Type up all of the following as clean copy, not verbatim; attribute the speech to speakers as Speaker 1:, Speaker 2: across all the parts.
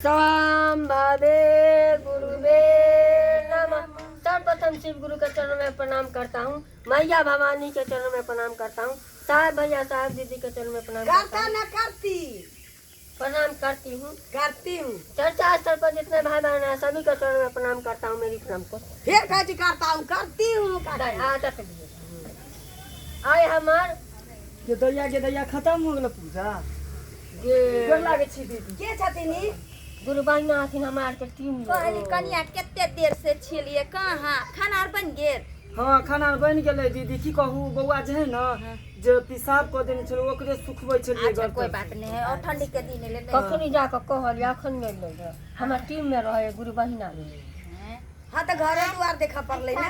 Speaker 1: शाम्भवे गुरुवे नमः। सर्वप्रथम शिव गुरु के चरणों में प्रणाम करता हूँ, मैया भवानी के चरणों में प्रणाम करता हूँ, साहब भैया साहब दीदी के चरणों में प्रणाम करता
Speaker 2: करता
Speaker 1: हूँ,
Speaker 2: न करती।
Speaker 1: प्रणाम करती हूँ।
Speaker 2: करती हूँ।
Speaker 1: चर्चा स्थल पर जितने भाई बहन हैं सभी के चरणों में प्रणाम करता हूँ। मेरी प्रणाम को
Speaker 2: फिर कहै छी करता हूँ, करती हूँ, करती हूँ।
Speaker 1: आदत भी आय हमार
Speaker 3: के दैया खत्म हो गेल पूजा।
Speaker 1: जे
Speaker 3: गोर लागै छी दीदी।
Speaker 2: के छथिन ई?
Speaker 1: गुरु बहिना हथिन हमार के टीम में।
Speaker 4: कहली कनिया कते देर से छलिए कहाँ? खाना आर बनि गेल?
Speaker 3: हाँ, खाना आर बनि गेलै दीदी। की कहू, बौआ जे है न जे पेशाब कऽ देने छलै, ओकरे सुखबै छलियै।
Speaker 4: अच्छा,
Speaker 3: घर
Speaker 4: कोई
Speaker 3: पर।
Speaker 4: बात नहीं है, और ठंडी के दिन एलै नहि।
Speaker 1: कखनी जाकऽ कहलियै, अखन नहि एलै हँ। हमर टीम में रहे गुरु बहिना।
Speaker 2: हाँ, तऽ घरे दुआर देखऽ पड़लै ने।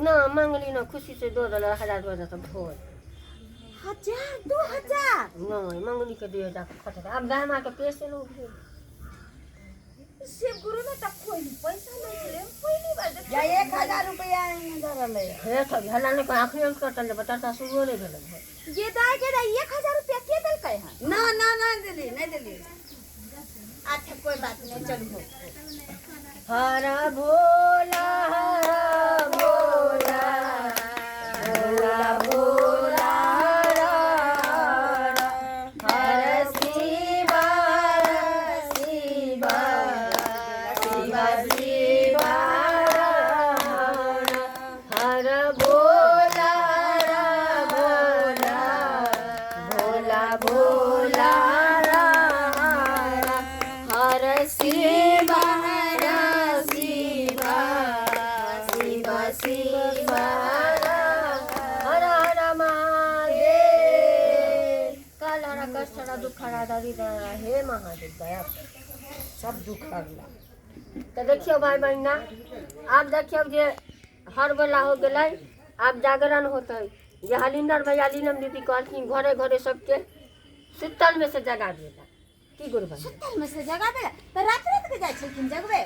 Speaker 1: ना मंगली ना खुशी से दो देलक 1000 2000 तऽ भोज।
Speaker 4: 1000 2000?
Speaker 1: नहीं, मंगनी के 2000 खटक आब गाय माँ के पैसे लो भेल।
Speaker 4: शिव गुरु ने तऽ कोई पैसा नहीं छलै, पहली बार देख।
Speaker 2: या 1000 रुपया एहिमे धरल है।
Speaker 1: हे सब हल्ला नहि कर, अखने हम कटल बता शुरुओ नहि भेलै हँ।
Speaker 4: ये दाय के दाय 1000 रुपया के देलकै हन?
Speaker 2: ना ना, नहीं देली, नहीं देली।
Speaker 4: अच्छा, कोई बात नहीं, चलू हो।
Speaker 1: हर भोला हर भोला भोला भोला हर हर, हर शिवा शिवा शिवा शिवा हर, हर भोला हर भोला भोला भोला हर, हर शिवा हर शिवा शिवा शिवा हर, हर महादेव। कल हर कष्ट हर दुख हर दरिद्र हर, हे महादेव दया
Speaker 2: सब दुख हरला।
Speaker 1: तऽ देखियौ भाय बहिना, आब देखियौ जे हर बेला हो गेलै, आब जागरण होतै। जे हलिन्दर भैया लीलम दीदी कहलखिन घरे घरे सबके सुतल में से जगा देला। की गुरु भाई?
Speaker 4: सुतल में से जगाबे तऽ रात रात के जाइ छलखिन जगबे?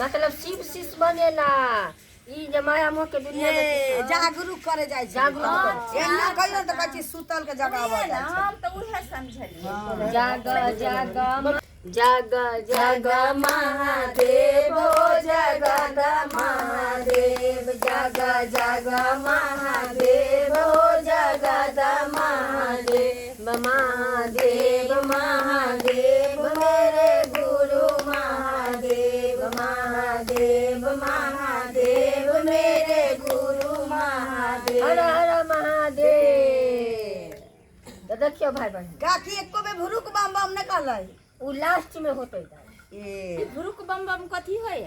Speaker 1: मतलब शिव शीश बनेला, ई जे माया मोह के दुनिया में
Speaker 2: ए, जागरूक करे जाइ छै।
Speaker 1: जागरूक करे।
Speaker 2: एना कहियो तऽ कहै छी सुतल के जगाबऽ जाइ छै।
Speaker 4: हम तऽ उहे समझलियै।
Speaker 1: जाग जाग जाग जाग महादेव, जाग महादेव, जाग जाग महादेव, जाग महादेव, महादेव महादेव मेरे गुरु महादेव, महादेव महादेव मेरे गुरु महादेव, हर हर महादेव। तऽ देखियौ भाय बहिन।
Speaker 2: काकी एको बेर भुरुक बम बम नहि कहलै।
Speaker 1: उ लास्ट में होतै दाइ।
Speaker 2: ए।
Speaker 4: भुरुक बम बम कथी होय?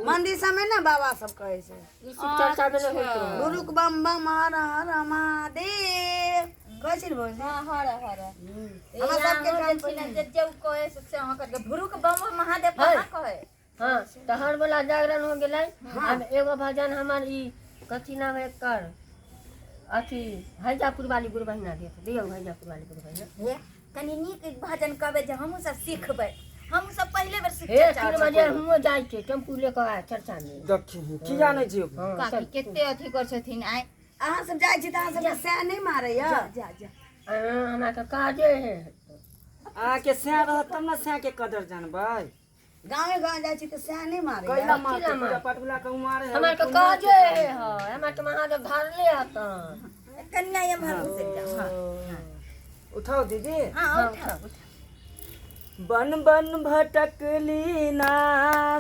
Speaker 2: मंदिर सबमे ने बाबा सब कहै छै।
Speaker 1: ई शिव चर्चा में नहि होइत रहै।
Speaker 2: भुरुक बम बम हर हर महादेव कहै छै ने भौजी?
Speaker 4: हाँ, हर हर।
Speaker 2: हमरा सबके कान पर
Speaker 4: जे जे कहे से अहाँ करके भुरुक बम बम महादेव
Speaker 1: है।
Speaker 4: कहाँ कहे?
Speaker 1: हाँ, तऽ हर वाला जागरण हो गेलै। आब एगो भजन हमर ई कथी नाम है एकर, अथी हैजापुर वाली गुरु बहिना देत, दियौ हैजापुर वाली गुरु बहिना।
Speaker 4: हे, कनि नीक भजन कहबै जे हमहूँ सब सिखबै, हमहूँ सब पहिले बेर सीख।
Speaker 1: हे, 3 बजे हुओं जाइ छै टेम्पू लेकर आ चर्चा में।
Speaker 3: देखी की जानै छी?
Speaker 1: हाँ।
Speaker 4: काकी
Speaker 1: सब
Speaker 4: कते अथी कर छथिन आइ।
Speaker 2: अहाँ सब जाइ छी तऽ अहाँ सबके सएह नहि मारैया?
Speaker 4: जा जा।
Speaker 1: अहाँ हमरा के काजे है।
Speaker 3: अहाँके सैं रहत तब ने सैं के कदर जानबै।
Speaker 2: गाँवे गाँव जाइ छी तऽ सएह नहि मारैया?
Speaker 3: कैला
Speaker 1: की
Speaker 3: मारतै?
Speaker 1: ला मारतै?
Speaker 3: पूजा पाठ वला के मारे है।
Speaker 1: हमरा के काजे है, हाँ, हमरा के महादेव धरले हतन।
Speaker 4: कन्या एम्हर घुसि जाउ। हाँ।
Speaker 3: उठाओ दीदी।
Speaker 4: हाँ, उठाउ।
Speaker 3: बन बन भटकली ना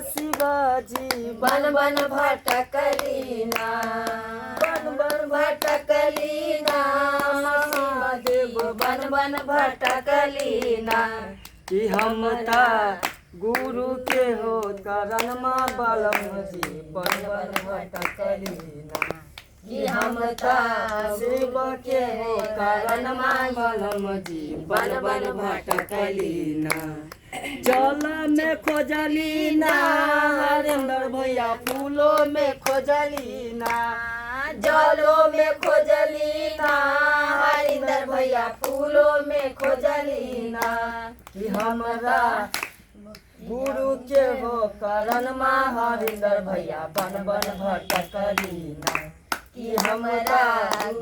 Speaker 3: शिवाजी,
Speaker 1: बन बन भटकली ना,
Speaker 3: बन बन
Speaker 1: भटकली ना
Speaker 3: महादेव,
Speaker 1: बन बन भटकली ना
Speaker 3: कि हम ता गुरु के हो करण मा बलम जी, बन बन भटकली ना।
Speaker 1: कि हम ता
Speaker 3: शिव के हो करण मा बलम जी, बन बन भटकली ना। जल में खोजली ना हरेंद्र भैया, फूलों में खोजली ना।
Speaker 1: जलों में खोजली ना हरिंदर भैया, फूलों में खोजली ना।
Speaker 3: कि हमरा गुरु के हो करण मा हरिंदर भैया, बन बन भटकली ना। कि हमरा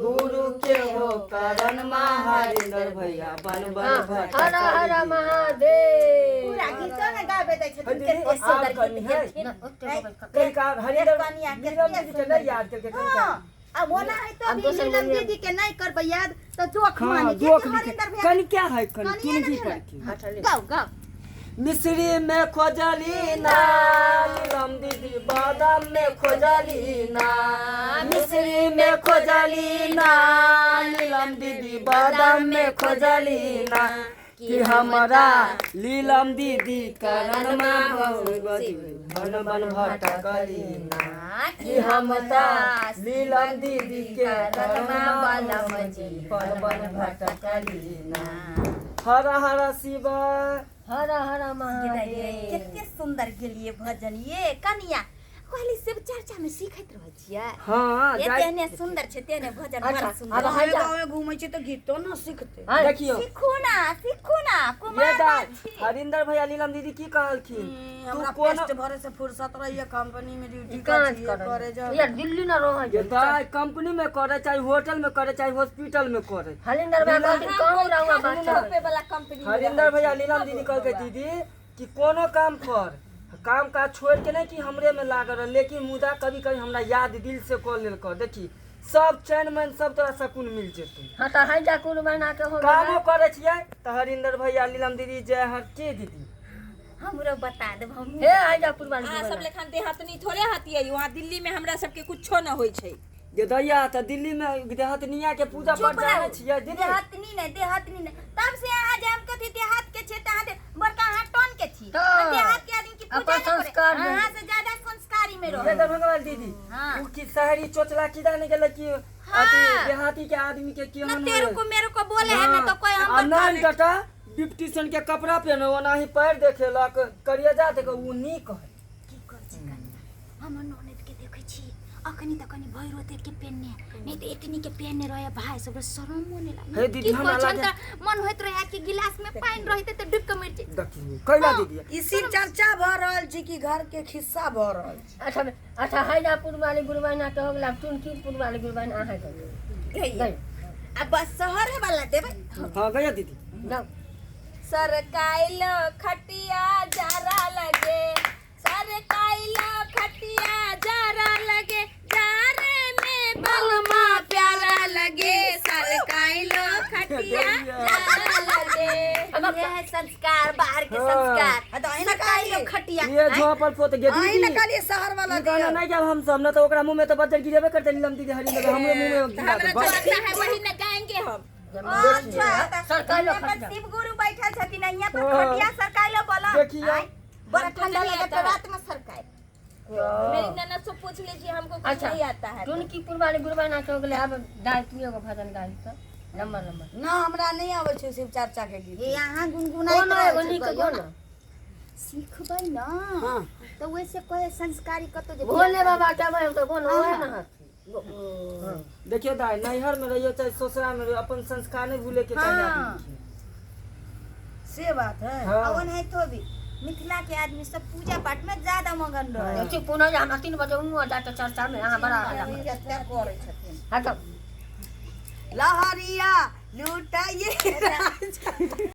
Speaker 3: गुरु के हो करण हरिंदर भैया बन बन
Speaker 1: हाँ, हर हर
Speaker 3: भटकली।
Speaker 1: महादेव।
Speaker 4: पूरा गीतो ने गाबे दै छथिन,
Speaker 3: हे दीदी,
Speaker 4: कते सुंदर
Speaker 3: आब कनी
Speaker 4: गीत
Speaker 3: है।
Speaker 4: गेलखिन।
Speaker 1: ना, ओते बगल का-
Speaker 3: कनि का हरिंदर
Speaker 4: कनिया के
Speaker 3: नीलम दीदी के नहीं याद करके कनि का।
Speaker 4: हाँ, अब ओना है तो
Speaker 1: अब
Speaker 4: भी
Speaker 1: दोसर
Speaker 4: नीलम
Speaker 1: बोलिए।
Speaker 4: दीदी के नहीं करबै याद तो जोख
Speaker 3: हाँ,
Speaker 4: मानी
Speaker 3: जोख
Speaker 4: हरिंदर
Speaker 3: लिखे।
Speaker 4: भैया
Speaker 3: कनि क्या है कनि
Speaker 4: कनिया
Speaker 3: तुनकी
Speaker 4: ने
Speaker 3: पर की।
Speaker 1: अच्छा, ले।
Speaker 4: गाओ गाओ।
Speaker 3: मिश्री में खोजली ना नीलम दीदी, बादाम में खोजली ना, मिश्री में खोजली ना नीलम दीदी, बादाम में खोजली ना, कि हमरा नीलम दीदी करण बन बन भटकली ना, कि हमरा नीलम दीदी के करण बन बन भटकली ना। हर हर शिव
Speaker 1: हर हर महादेव।
Speaker 4: कते सुंदर गेलिए भजन ये कनिया। कहली शिव चर्चा में सीखैत रहै छियै।
Speaker 3: हाँ,
Speaker 4: ये
Speaker 3: जाइ-
Speaker 4: तेहने सुंदर छै, तेहने भजन बड़ा
Speaker 1: अच्छा,
Speaker 4: सुंदर।
Speaker 1: अब
Speaker 2: गाँवे
Speaker 1: जा।
Speaker 2: गाँवे घूमै छै तऽ गीतो न सिखते।
Speaker 1: हाँ,
Speaker 3: देखियौ
Speaker 4: सीखू ना, सीखू ना,
Speaker 3: ये
Speaker 4: कुमार
Speaker 3: दाइ
Speaker 4: बात छी।
Speaker 3: हरिंदर भैया नीलम दीदी की कहलखिन, तू
Speaker 2: हमरा
Speaker 3: कोनो
Speaker 2: पेस्ट भरे से फुर्सत रहिए, कंपनी में ड्यूटी
Speaker 1: काज
Speaker 2: कर
Speaker 1: करऽ
Speaker 2: करे जाओ।
Speaker 1: यार दिल्ली ना रहै
Speaker 3: ये दाइ कंपनी में करे चाहे होटल में करे चाहे हॉस्पिटल में करे।
Speaker 1: हरिंदर भैया कहथिन कहूँ रहूँ बात।
Speaker 4: रोपे वाला कंपनी में
Speaker 3: हरिंदर
Speaker 4: रहै
Speaker 3: भैया
Speaker 4: छी।
Speaker 3: नीलम दीदी कहलकै दीदी कि कोनो काम कर, काम काज छोड़ के नहीं कि हमरे में लागल रह, लेकिन मुदा कभी कभी हमरा याद दिल से कऽ लेल कर, देखी सब चैन मैन सब तोरा सकून मिल जेतै।
Speaker 1: हाँ तऽ है जा कुल बना के हो
Speaker 3: कामो
Speaker 1: गेलै।
Speaker 3: करे छियै तऽ हरिंदर भैया नीलम दीदी जय हर के दीदी
Speaker 4: हमरो बता देब हमहूँ।
Speaker 1: हे है जा कुल बना
Speaker 5: अहाँ सब लेखन देहातनी थोड़े हतियै, वहाँ दिल्ली में हमरा सबके कुछो न होइ छै।
Speaker 3: जे दैया तऽ दिल्ली में देहातनिया के पूजा
Speaker 4: चुप
Speaker 3: पाठ जानै
Speaker 4: रहू।
Speaker 3: छियै दीदी।
Speaker 4: देहातनी नहि, देहातनी नहि। तब से अहाँ जे हम कथी देहात के छियै तऽ अहाँ बड़का अहाँ टोन के छी।
Speaker 1: तऽ
Speaker 4: आ देहात के आदमी के पूजा
Speaker 1: अपन
Speaker 4: नहि करे।
Speaker 1: संस्कार नहि।
Speaker 4: अहाँ से ज्यादा संस्कारी में
Speaker 3: ये
Speaker 4: रहू।
Speaker 3: दरभंगा वाली दीदी
Speaker 4: हाँ।
Speaker 3: उ की शहरी चोचला किदा नहीं गेलै कि अथी देहाती के आदमी के
Speaker 4: न
Speaker 3: केहन
Speaker 4: तेरे को मेरे को बोले है ना तो कोई हम
Speaker 3: आ नान टटा डिप्टी सन के कपड़ा पहने ओनाही पैर देखेलक करियजा देख उ नीक है।
Speaker 4: की करै छै कनिया? हमर ननद के देखै छी अखनी तऽ कनी भैरो देख के पेनने, नहीं तऽ एतनी के पेनने रहे, भाई सब शरमो नहि लागे।
Speaker 3: हे दीदी,
Speaker 4: की
Speaker 3: हमरा
Speaker 4: कहै छन
Speaker 3: लागे-
Speaker 4: तऽ मन होइत रहे कि गिलास में पानि रहितै तऽ डूबि कऽ मरि जैतै।
Speaker 3: देखी कैला दीदी
Speaker 2: ई शिव चर्चा भऽ रहल छै कि घर के खिस्सा भऽ रहल छै?
Speaker 1: अच्छा अच्छा, हैजापुर वाली गुरुबाना के हो गेल, आब टुनकीपुर वाली गुरुबाना अहाँ के
Speaker 4: गई आ बस शहरे वाला देबै।
Speaker 3: हाँ गया दीदी।
Speaker 1: जाउ।
Speaker 5: सरकाइल खटिया जरा लगे, सरकाइल खटिया जरा लगे, जारे में बलमा प्यारा लगे, सरकाइल खटिया जरा लगे।
Speaker 4: ये है संस्कार, बाहर के
Speaker 3: हाँ।
Speaker 4: संस्कार।
Speaker 2: आ तऽ अहिना
Speaker 4: सरकाइल
Speaker 2: कहलियै,
Speaker 4: खटिया
Speaker 3: ये झोपल पोत गे
Speaker 2: अहिना
Speaker 3: दीदी,
Speaker 2: कहलियै शहर वाला
Speaker 3: ई गाना
Speaker 2: दियौ।
Speaker 3: नहीं गायब हम सब न तो ओकरा मुंह में तो बजर गिरेबे करते नीलम दीदी हरिंदर हमरे मुंह में गिरा
Speaker 5: हमरा
Speaker 3: दे
Speaker 5: जो
Speaker 3: बस।
Speaker 5: आता है वही न गाएंगे हम।
Speaker 4: अच्छा तऽ
Speaker 1: सरकाइल
Speaker 4: हियाँ पर
Speaker 1: खटिया।
Speaker 4: शिव गुरु बैठल छथिन, हियाँ पर
Speaker 3: हाँ।
Speaker 4: खटिया सरकाइल बोला।
Speaker 3: देखियौ।
Speaker 4: आँय, बड़ा
Speaker 5: हमको
Speaker 4: ठंडा
Speaker 5: नहीं
Speaker 4: लगत
Speaker 5: आता है।
Speaker 4: रात में सरकाइल।
Speaker 5: मेरी ननद से पूछ लीजिए, हमको कुछ
Speaker 1: अच्छा
Speaker 5: नहीं आता है।
Speaker 1: टुनकीपुर वाली गुरुबाना के हो गेलै, आब दाइ तू एगो भजन गाइ तऽ लम्बा लम्बा।
Speaker 2: ना, हमरा नहि आबै छै शिव चर्चा के गीत।
Speaker 4: हे अहाँ गुनगुनाइत
Speaker 1: कोनो
Speaker 4: रहै
Speaker 1: एगो
Speaker 4: छी,
Speaker 1: नीक
Speaker 4: कहियौ
Speaker 1: गो
Speaker 4: ने।
Speaker 1: न।
Speaker 4: सिखबै न
Speaker 2: हाँ।
Speaker 4: तऽ ओहिसे कहे संस्कारी कतौ जे
Speaker 1: भोले बाबा के आबै तऽ कोन ओहे न हथी।
Speaker 3: देखियो दाइ, नैहर में रहियो चाहे ससुरा में रहियो, अपन संस्कार नहीं भूले के चाही आदमी के।
Speaker 2: से बात है।
Speaker 3: हाँ।
Speaker 4: आ ओनाहितो भी मिथिला के आदमी सब पूजा पाठ में ज्यादा मगन रहे।
Speaker 1: चुप न जा, हमरा 3 बजे उहाँ जाके चर्चा में अहाँ बड़ा हल्ला करै।
Speaker 4: कते करै छथिन।
Speaker 1: हाँ तऽ
Speaker 2: लहरिया लुटाइए राजा।